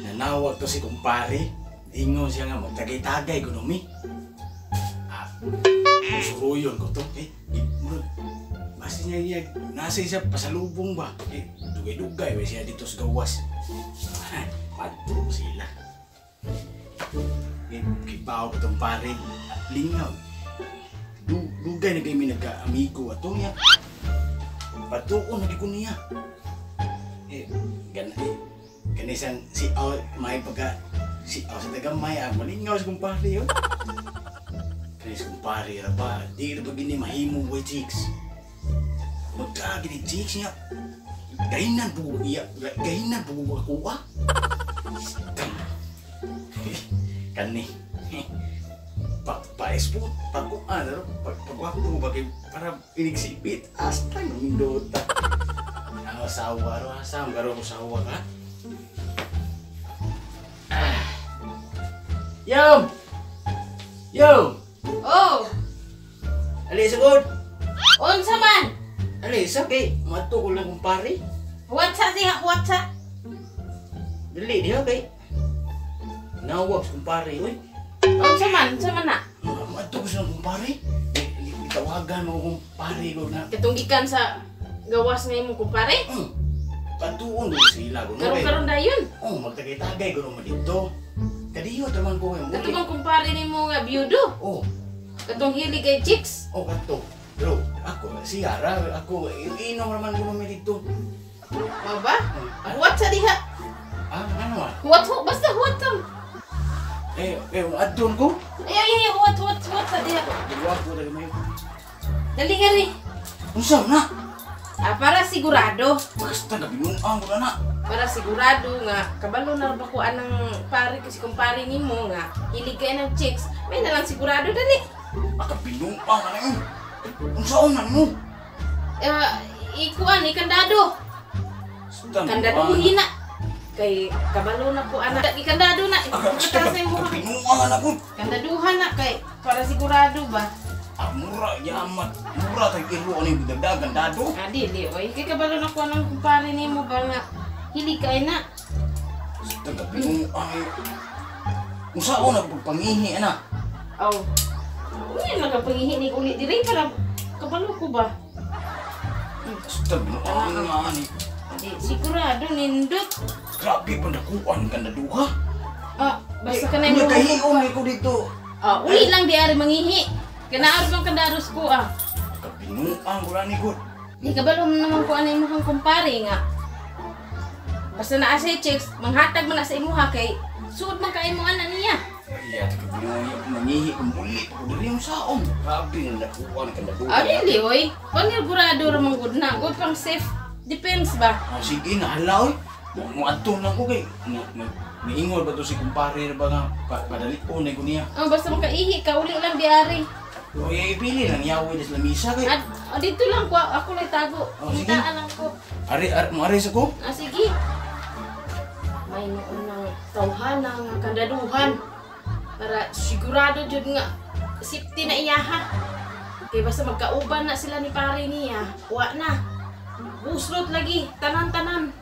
Nanawag to si kumpare. Ingon siya nga magtagay-tagay kuno mi. Ah, suruyon ko to. Eh, murag, basta niya niya, nasa siya pasalubong ba? Eh, dugay-dugay ba siya dito sa gawas. Padto sila. Eh, kibaw ko tong pare. Lingaw. Dugay na kami nagka-amigo ato niya. Patuon na ko niya. Eh, gana, eh, kanisang si Aw, may pagka, si Aw sa tagamay, ah, malingaw sa kumpare yun. Kanis kumpare, ra ba, di ra ba gini mahimo way chicks. Magkagi ni chicks niya. Gahinan po iya, gahinan po ko ako ah. Kani. Pa pa-espot, pa kuan, ano, pa pagwapo ba kay para inigsipit hasta nindota. Ang asawa ro, asa ang garo ko sawa ka? Ah. Yo! Yo! Oh, Ali sugod. Unsa man? Ali sa kay mato ko lang kumpare. Huwat sa diha, huwat sa. Dili diha kay. Nawag sa kumpare oy. Unsa man, unsa man na? Mato ko sa kumpare. Eh, gitawagan mo kumpare ko na. Katong gikan sa gawas nga imong kumpare. Patuon do sila ko no. Karon-karon dayon. Oh, magtagay-tagay ko naman dito. Kadiyo taman ko kay Katong bang kumpare nimo nga biyudo. Oh, Katong hilig kay chicks. oh kato. Pero ako siya ra ako inom raman ko naman dito. Mao ba? Huwat sa diha. Ah, ano ah? Huwat ho, basta huwat lang. Eh, eh, adton ko. Ay, ay, ay, huwat, huwat, huwat sa diha. Dalawa ko dali mayo. Dali nga ri. Unsa na? Ah, para sigurado. Basta gabinuang ko na na. Para sigurado nga kabalo na ra ba ko anang pare kasi kumpare nimo nga hilig kay ng chicks. May na lang sigurado dali. Akabinuang ka na yun. Unsa na mo? Eh, ikuan ikandado. Kandaduhin na. Kay kabalo na ko anak. Ikandado na. Ipakita sa imo. Kabinuang na ko. Kandaduhan na kay para sigurado ba. Ah, mura yamat. Mura tay kilo ani dagdagan dado. Ah, dili oy. Kay kabalo na ko anang kumpare nimo ba nga hilig kay na. Basta gabinuang. Unsa na pagpangihi ana? Aw. Uy, nagapangihi ni uli diri para kabalo ko ba. Basta binuang nga ani. Di sigurado nindot. Grabe pa nakuan kandaduha. Ah, basta kanay mo. Nakahion ko dito. Ah, uli lang di ari mangihi. Kanaar bang kandaros ko ah. Kabinuang ko ni gud. Di kabalo naman ko anay imong kumpare nga. Basta naa siya chicks, manghatag man na sa imuha kay suod man kay mo ana niya. Iya, kabinuang mangihi ko muli pa ko diri ang saon. Grabe na nakuan kandaduha. Ah, dili oy. Panigurado ra man gud na. Good pang safe defense ba? Oh, sige na hala oy. Mo adto lang ko kay niingon ba to si kumpare ba nga padali-on na ko niya. Ah, basta makaihi ka uli lang di ari. Oy, ipili lang yawi sa lamisa kay. Ad, ah, dito lang ko ako lang tago. Oh, sige. Hintaan lang ko. Ari ari mo ari sa ko. Ah, sige. May noon ng tawhana nga kandaduhan. Para sigurado jud nga safety na iyaha. Kay basta magkauban na sila ni pare niya, wa na. Buslot lagi, tanan-tanan.